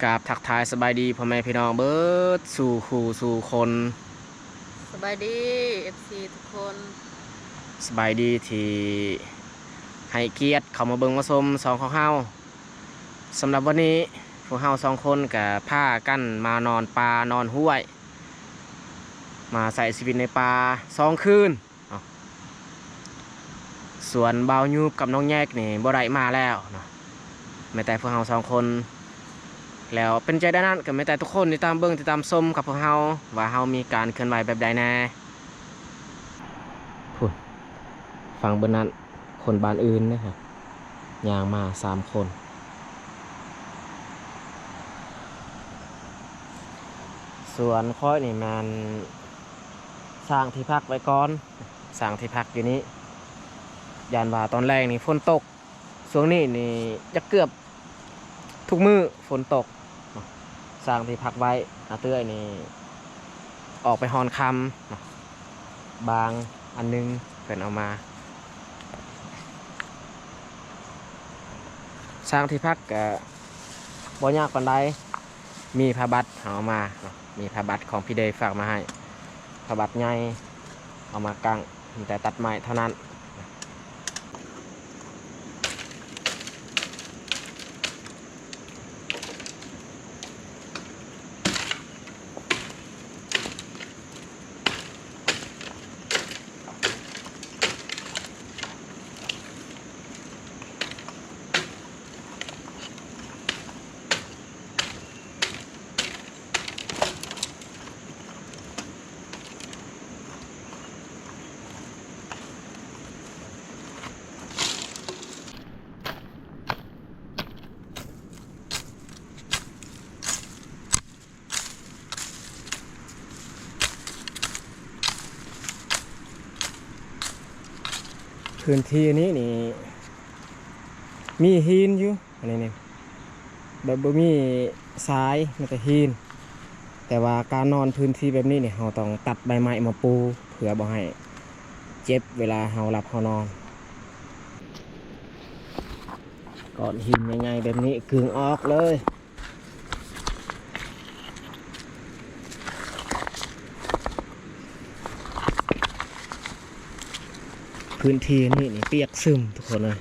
ກາບທັກທາຍສະບາຍດີພໍ່ແມ່ພີ່ນ້ອງເບິດສູ່ຄູ່ສູ່ຄົນ. ສະບາຍດີ ເອັຟຊີ ທຸກຄົນ. ສະບາຍດີທີ່ໃຫ້ກຽດເຂົ້າມາເບິ່ງມາຊົມຊ່ອງຂອງເຮົາ. ສຳລັບວັນນີ້ ພວກເຮົາສອງຄົນກະພາກັນມານອນປ່ານອນຫ້ວຍ ມາໃຊ້ຊີວິດໃນປ່າສອງຄືນເນາະ. ສ່ວນບ່າວຍູບກັບນ້ອງແຍກນີ້ບໍ່ໄດ້ມາແລ້ວເນາະ ແມ່ນແຕ່ພວກເຮົາສອງຄົນ. ແລ້ວເປັນຈັ່ງໃດນັ້ນ ກໍແມ່ນແຕ່ທຸກຄົນຕິດຕາມເບິ່ງຕິດຕາມຊົມກັບພວກເຮົາ ວ່າເຮົາມີການເຄື່ອນໄຫວແບບໃດແດ່. ພຸ້ນ ຝັ່ງເບິ່ງນັ້ນ ຄົນບ້ານອື່ນເດ້ ຍ່າງມາສາມຄົນ. ສ່ວນຂ້ອຍນີ້ແມ່ນສ້າງທີ່ພັກໄວ້ກ່ອນ ສ້າງທີ່ພັກຢູ່ນີ້ ຢ້ານວ່າຕອນແລງນີ້ຝົນຕົກ. ຊ່ວງນີ້ນີ້ຈະເກືອບທຸກມື້ຝົນຕົກເນາະ. ສ້າງທີ່ພັກໄວ້ ອາເອື້ອຍນີ້ອອກໄປຮ່ອນຄຳເນາະ ບາງອັນໜຶ່ງເພິ່ນເອົາມາ. ສ້າງທີ່ພັກກະບໍ່ຍາກປານໃດ ມີຜ້າບັດເຮົາເອົາມາເນາະ ມີຜ້າບັດຂອງພີ່ເດຍຝາກມາໃຫ້ ຜ້າບັດໃຫຍ່ເອົາມາກາງ ມີແຕ່ຕັດໄມ້ເທົ່ານັ້ນ. ພື້ນທີ່ນີ້ນີ້ມີຫີນຢູ່ ອັນນີ້ນີ້ ແບບບໍ່ມີຊາຍ ມີແຕ່ຫີນ. ແຕ່ວ່າການນອນພື້ນທີ່ແບບນີ້ນີ້ ເຮົາຕ້ອງຕັດໃບໄມ້ມາປູ ເພື່ອບໍ່ໃຫ້ເຈັບເວລາເຮົາຫຼັບເຮົານອນ. ກ້ອນຫີນໃຫຍ່ໆແບບນີ້ກຶງອອກເລີຍ. ພື້ນທີ່ນີ້ນີ້ປຽກຊຶມທຸກຄົນເອີຍ.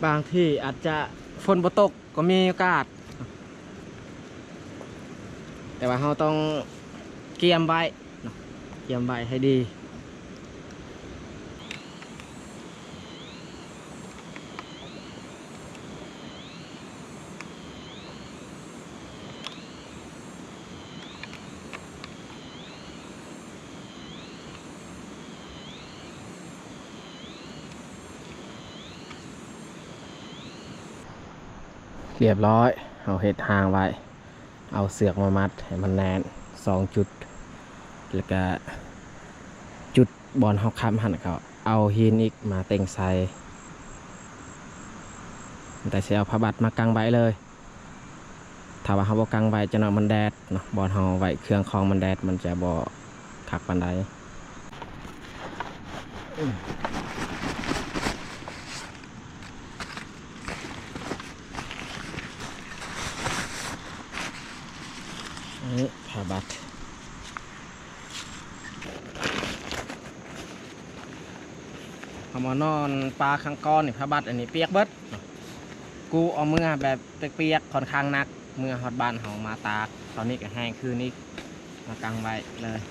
ບາງທີ່ອາດຈະຝົນບໍ່ຕົກກໍມີໂອກາດ ແຕ່ວ່າເຮົາຕ້ອງກຽມໄວ້ເນາະ ກຽມໄວ້ໃຫ້ດີ. ຮຽບຮ້ອຍ ເຮົາເຮັດຮ່າງໄວ້ ເອົາເຊືອກມາມັດໃຫ້ມັນແໜ້ນສອງຈຸດ ແລ້ວກະຈຸດບ່ອນເຮົາຄ້ຳຫັ້ນ ກໍເອົາຫີນອີກມາເຕັງໃສ່ ແຕ່ຊິເອົາຜ້າບັດມາກັງໄວ້ເລີຍ. ຖ້າວ່າເຮົາບໍ່ກັງໄວ້ ຈັກໜ້ອຍມັນແດດເນາະ ບ່ອນເຮົາໄວ້ເຄື່ອງຂອງມັນແດດ ມັນຈະບໍ່ຄັກປານໃດ. ນີ້ຜ້າບັດ ເຮົາມານອນປາຄັ້ງກ່ອນນີ້ ຜ້າບັດອັນນີ້ປຽກເບິດ ກູ້ເອົາເມືອແບບປຽກໆ ຂ້ອນຂ້າງໜັກ ເມືອຮອດບ້ານເຮົາມາຕາກ ຕອນນີ້ກໍແຫ້ງຄືນອີກ ມາກັງໄວ້ເລີຍ.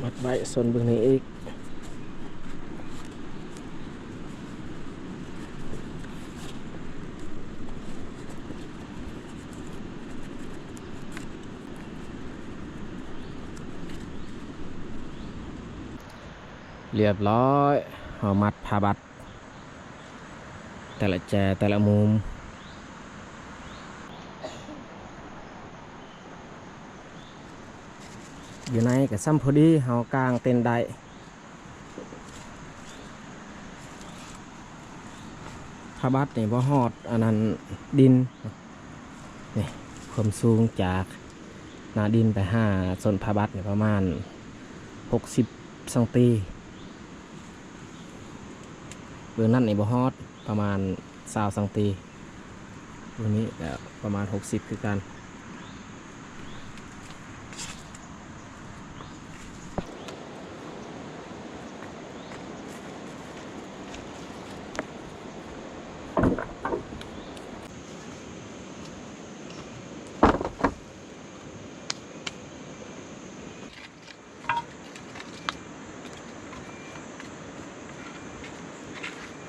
ມັດໄວ້ ຊົນເບິ່ງນີ້ອີກ. ຮຽບຮ້ອຍ ເຮົາມັດຜ້າບັດ ແຕ່ລະແຈ ແຕ່ລະມຸມ ຢູ່ໃນກໍຊ່ຳພໍດີ ເຮົາກາງເຕັນໄດ້. ຜ້າບັດນີ້ບໍ່ຮອດອັນນັ້ນ ດິນ ນີ້ ຄວາມສູງຈາກໜ້າດິນໄປຫາສົ້ນຜ້າບັດນີ້ປະມານຫົກສິບຊັງຕີ ເບື້ອງນັ້ນນີ້ບໍ່ຮອດ ປະມານຊາວຊັງຕີ ເບື້ອງນີ້ກໍປະມານຫົກສິບຄືກັນ.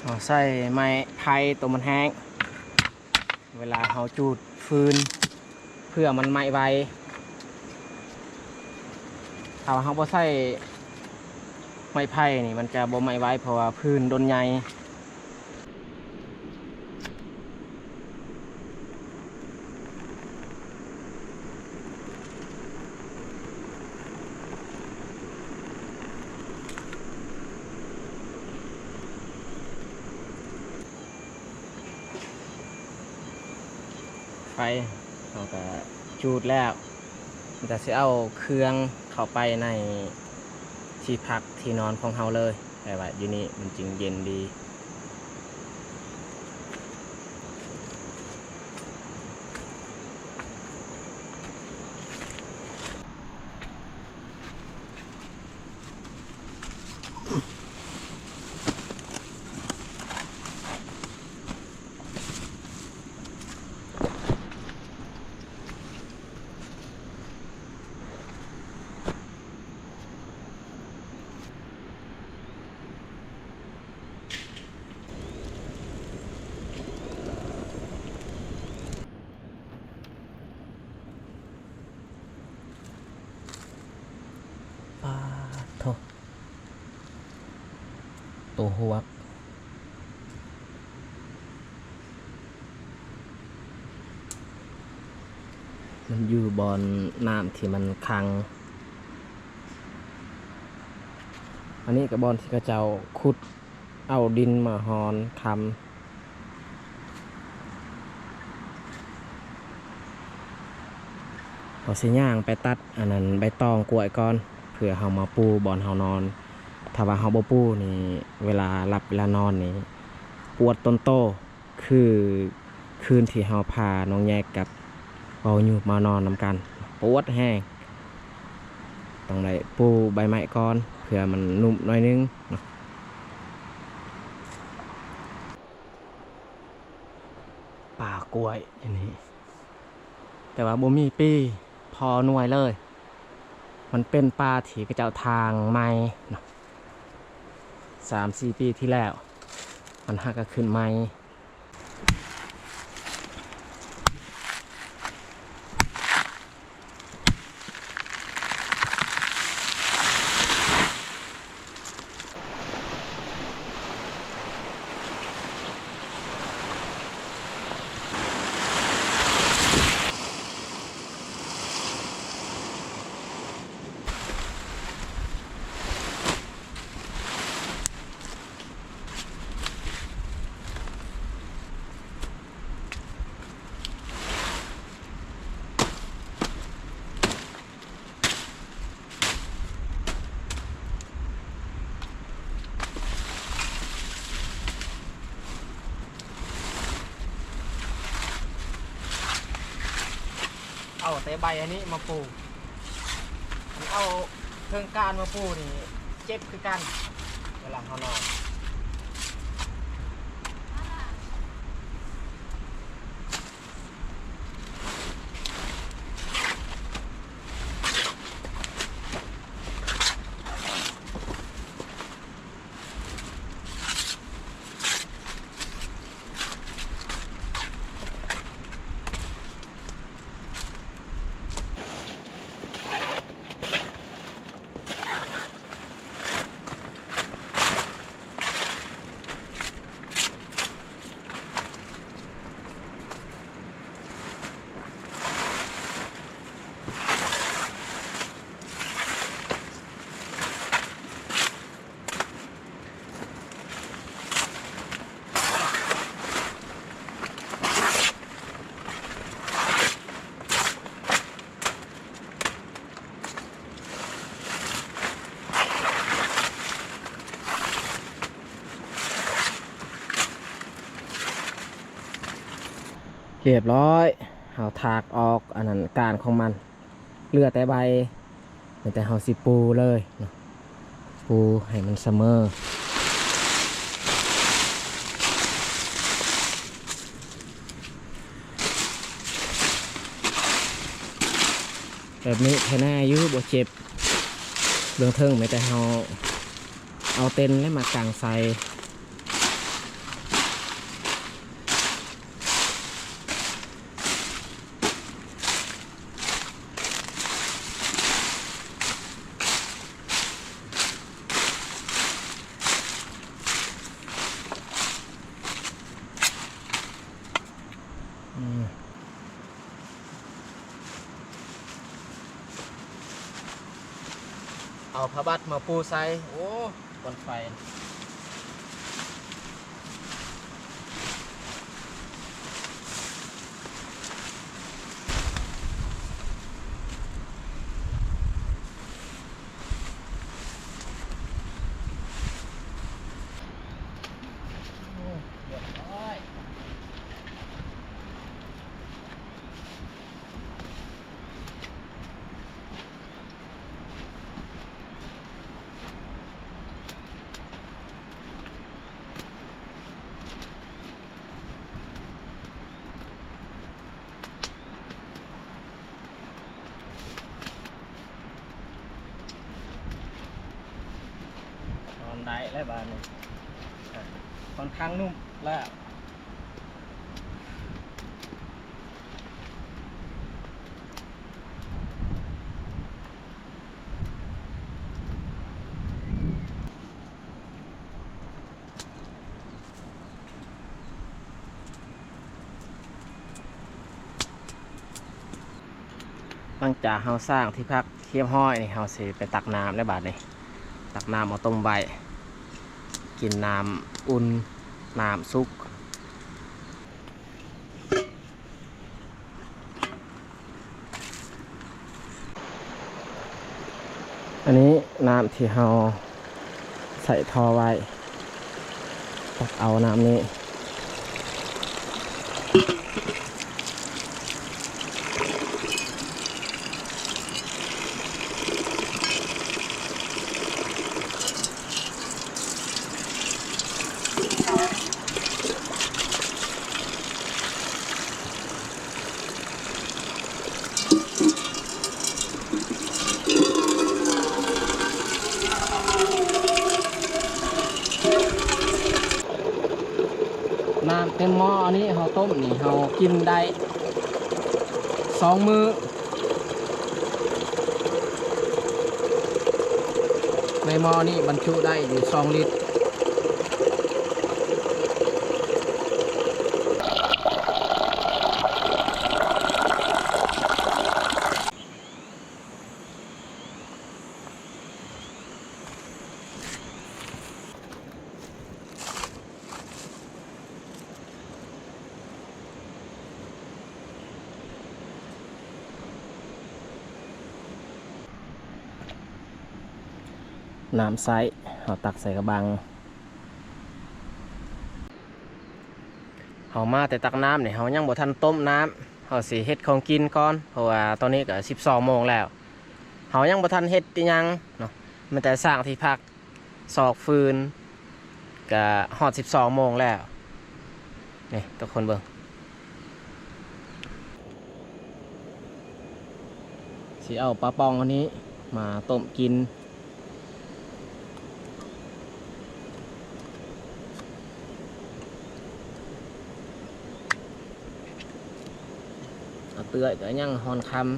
ເຮົາໃສ່ໄມ້ໄຜ່ໂຕມັນແຫ້ງ ເວລາເຮົາຈູດຟືນ ເພື່ອມັນໄໝ້ໄວ. ຖ້າວ່າເຮົາບໍ່ໃສ່ໄມ້ໄຜ່ນີ້ ມັນຈະບໍ່ໄໝ້ໄວ ເພາະວ່າຟືນດົນໃຫຍ່. ໄຟເຮົາກໍຈູດແລ້ວ ມັນກໍຊິເອົາເຄື່ອງເຂົ້າໄປໃນທີ່ພັກທີ່ນອນຂອງເຮົາເລີຍ. ແຕ່ວ່າຢູ່ນີ້ມັນຈຶ່ງເຢັນດີ. ເ ບໍ່ຮວກ ມັນຢູ່ບ່ອນນ້ຳທີ່ມັນຂັງ. ອັນນີ້ກໍບ່ອນທີ່ເຂົາເຈົ້າຂຸດເອົາດິນມາຮ່ອນຄຳ. ເຮົາຊິຍ່າງໄປຕັດອັນນັ້ນ ໃບຕອງກ້ວຍກ່ອນ ເພື່ອເຮົາມາປູບ່ອນເຮົານອນ. ຖ້າວ່າເຮົາບໍ່ປູນີ້ ເວລາຫຼັບເວລານອນນີ້ ປວດຕົນໂຕ ຄືຄືນທີ່ເຮົາພານ້ອງແຍກກັບເບົາຫຍຸມານອນນຳກັນ ປວດແຮງ. ຕ້ອງໄດ້ປູໃບໄມ້ກ່ອນ ເພື່ອມັນນຸ້ມໜ້ອຍໜຶ່ງເນາະ. ປ່າກ້ວຍອັນນີ້ ແຕ່ວ່າບໍ່ມີປີເພາະໜ່ວຍເລີຍ. ມັນເປັນປ່າທີ່ເຂົາເຈົ້າຖາງໃໝ່ເນາະ ສາມສີ່ປີທີ່ແລ້ວ ມັນຫາກະຂຶ້ນໃໝ່. ເອົາແຕ່ໃບອັນນີ້ມາປູ ຄັນເອົາເທິງກ້ານມາປູນີ້ເຈັບຄືກັນ ເວລາເຮົານອນ. ຮຽບຮ້ອຍ ເຮົາຖາກອອກອັນນັ້ນ ກ້ານຂອງມັນ ເຫຼືອແຕ່ໃບ ມີແຕ່ເຮົາຊິປູເລີຍເນາະ ປູໃຫ້ມັນສະເໝີ ແບບນີ້ແທ້ແນ່ຢູ່ ບໍ່ເຈັບ. ເບື້ອງເທິງມີແຕ່ເຮົາເອົາເຕັນແລ້ວມາກາງໃສ່. ເອົາຜ້າບັດມາປູໃສ່ ໂອ້ ຄວັນໄຟ. ນອນໄດ້ແລ້ວບາດນີ້ ຂ້ອນຂ້າງນຸ້ມແລ້ວ. ເ ຫຼັງຈາກເຮົາສ້າງທີ່ພັກຮຽບຮ້ອຍນີ້ ເຮົາຊິໄປຕັກນ້ຳແລ້ວບາດນີ້ ຕັກນ້ຳມາຕົ້ມໄວ້ ກິນນ້ຳອຸ່ນ ນ້ຳສຸກ. ອັນນີ້ນ້ຳທີ່ເຮົາໃສ່ທໍ່ໄວ້ ຕັກເອົານ້ຳນີ້. ນ້ຳເຕັມໝໍ້ອັນນີ້ ເຮົາຕົ້ມນີ້ ເຮົາກິນໄດ້ສອງມື້. ໃນໝໍ້ນີ້ບັນຈຸໄດ້ຢູ່ສອງລິດ. ນ້ຳໃຊ້ ເຮົາຕັກໃສ່ກະບັງ. ເຮົາມາແຕ່ຕັກນ້ຳນີ້ ເຮົາຍັງບໍ່ທັນຕົ້ມນ້ຳ ເຮົາຊິເຮັດຂອງກິນກ່ອນ ເພາະວ່າຕອນນີ້ກະສິບສອງໂມງແລ້ວ ເຮົາຍັງບໍ່ທັນເຮັດອີ່ຫຍັງເນາະ ມີແຕ່ສ້າງທີ່ພັກ ຊອກຟືນ ກະຮອດສິບສອງໂມງແລ້ວ. ນີ້ທຸກຄົນເບິ່ງ ຊິເອົາປາປ່ອງອັນນີ້ມາຕົ້ມກິນ. ເອົາເຕືອຍກະຍັງຮ້ອນຄຳ.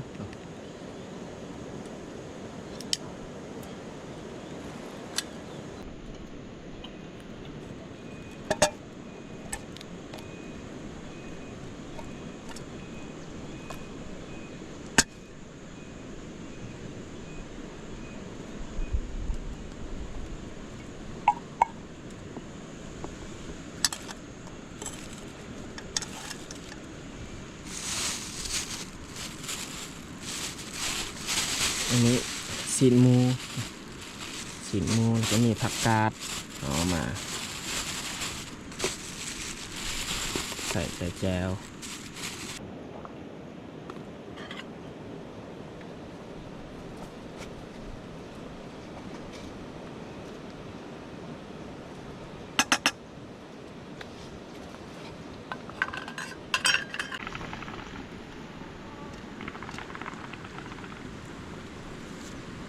ອັນນີ້ຊີ້ນໝູ ຊີ້ນໝູ ແລ້ວກະມີຜັກກາດ ເອົາມາໃສ່ແຕ່ແຈ່ວ.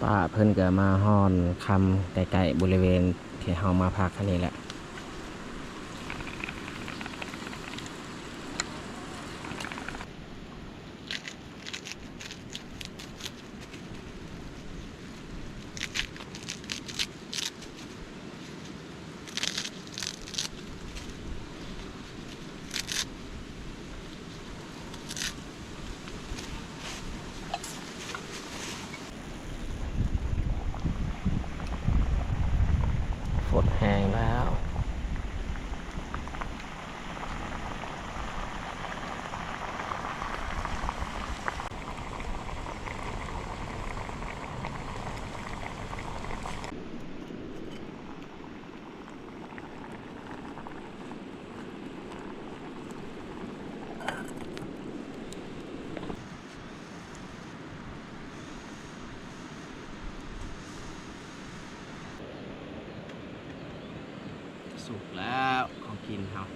ປ້າເພິ່ນກະມາຮ້ອນຄຳໃກ້ໆ ບໍລິເວນທີ່ເຮົາມາພັກອັນນີ້ແຫຼະ. ຝົນແຮງແລ້ວ. ສຸກແລ້ວຂອງກິນເຮົາ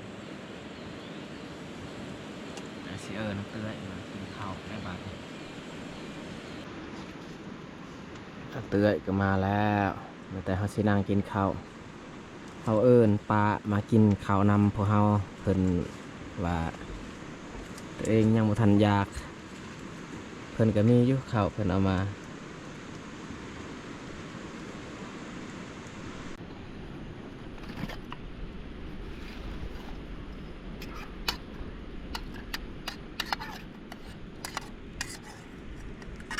ແລ້ວຊິເອີ້ນນ້າເອື້ອຍມາກິນເຂົ້າແລ້ວບາດນີ້. ນ້າເອື້ອຍກະມາແລ້ວ ແຕ່ເຮົາຊິນັ່ງກິນເຂົ້າ. ເຮົາເອີ້ນປ້າມາກິນເຂົ້ານຳພວກເຮົາ ເພິ່ນວ່າໂຕເອງຍັງບໍ່ທັນຢາກ ເພິ່ນກະມີຢູ່ເຂົ້າ ເພິ່ນເອົາມາ. ເ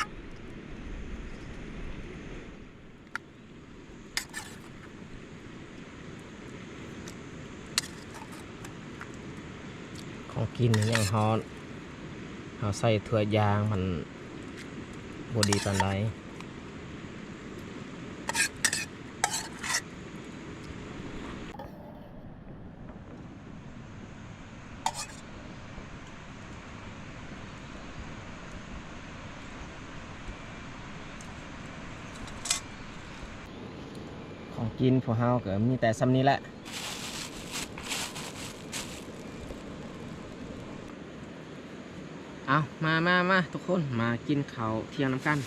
ຂອງກິນຍັງຮ້ອນ ເຮົາໃສ່ຖ້ວຍຢ່າງມັນບໍ່ດີປານໃດ. ຂອງກິນພວກເຮົາກໍມີແຕ່ສ່ຳນີ້ແຫຼະ. ເອົາ ມາ ມາ ມາ ທຸກຄົນ ມາກິນເຂົ້າທ່ຽງນຳກັນ.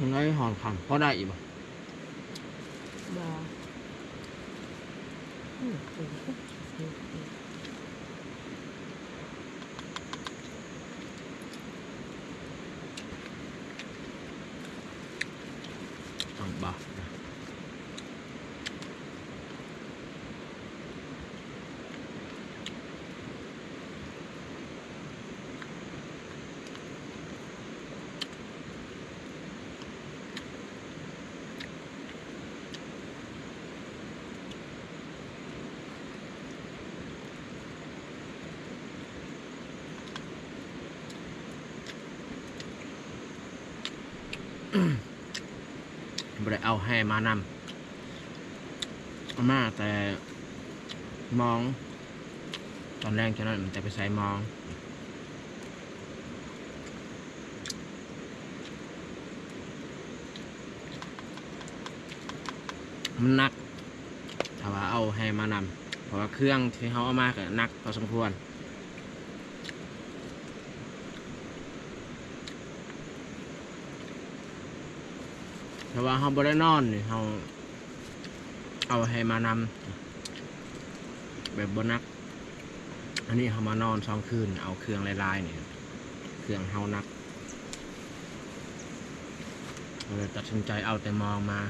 ມັນໄດ້ຫອມຂຳ ພໍໄດ້ອີກບໍ່? ບໍ່. ຕ້ອງບໍ່? ບໍ່ໄດ້ເອົາແຫມານຳ ເອົາມາແຕ່ມອງ ຕອນແລງຈັ່ງນັ້ນ ມັນຈະໄປໃສ່ມອງ. ມັນໜັກ ຖ້າວ່າເອົາແຫມານຳ ເພາະວ່າເຄື່ອງທີ່ເຮົາເອົາມາກໍໜັກພໍສົມຄວນ. ຖ້າວ່າເຮົາບໍ່ໄດ້ນອນນີ້ ເຮົາເອົາແຫມານຳ ແບບບໍ່ໜັກ. ອັນນີ້ເຮົາມານອນສອງຄືນ ເອົາເຄື່ອງຫຼາຍໆນີ້ ເຄື່ອງເຮົາໜັກ ກໍເລີຍຕັດສິນໃຈເອົາແຕ່ມອງມາ.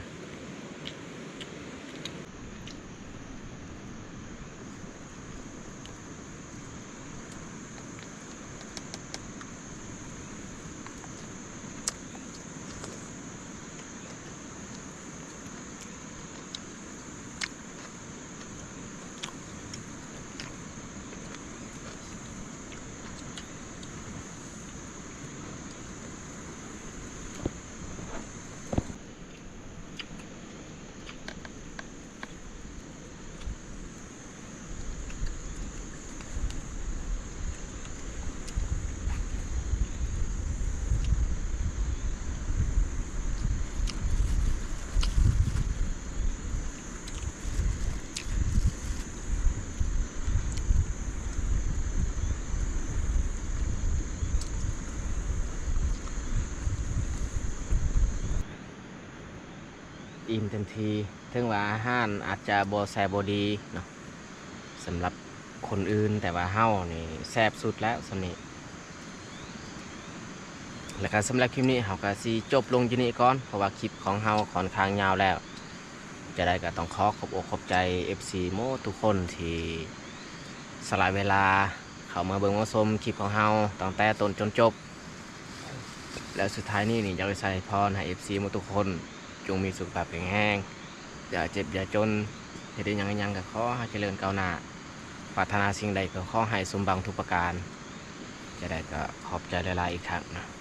ອີ່ມເຕັມທີ່ ເຖິງວ່າອາຫານອາດຈະບໍ່ແຊບບໍ່ດີເນາະ ສຳລັບຄົນອື່ນ ແຕ່ວ່າເຮົານີ້ແຊບສຸດແລ້ວສ່ຳນີ້. ແລ້ວກໍສຳລັບຄລິບນີ້ເຮົາກໍຊິຈົບລົງຢູ່ນີ້ກ່ອນ ເພາະວ່າຄລິບຂອງເຮົາຂ້ອນຂ້າງຍາວແລ້ວ. ຈະໄດ້ກໍຕ້ອງຂໍຂອບອົກຂອບໃຈເອັຟຊີໝົດທຸກຄົນທີ່ສະຫຼະເວລາເຂົ້າມາເບິ່ງມາຊົມຄລິບຂອງເຮົາຕັ້ງແຕ່ຕົ້ນຈົນຈົບ. ແລ້ວສຸດທ້າຍນີ້ນີ້ ຢາກໄດ້ໃສ່ພອນໃຫ້ເອັຟຊີໝົດທຸກຄົນ ຈົ່ງມີສຸຂະພາບແຂງແຮງ ຢ່າເຈັບຢ່າຈົນ ເຮັດອີ່ຫຍັງອີ່ຫຍັງກໍຂໍໃຫ້ຈະເລີນກ້າວໜ້າ ປາດຖະໜາສິ່ງໃດກໍຂໍໃຫ້ສົມຫວັງທຸກປະການ. ຈະໄດ້ກໍຂອບໃຈຫຼາຍໆອີກຄັ້ງນະ.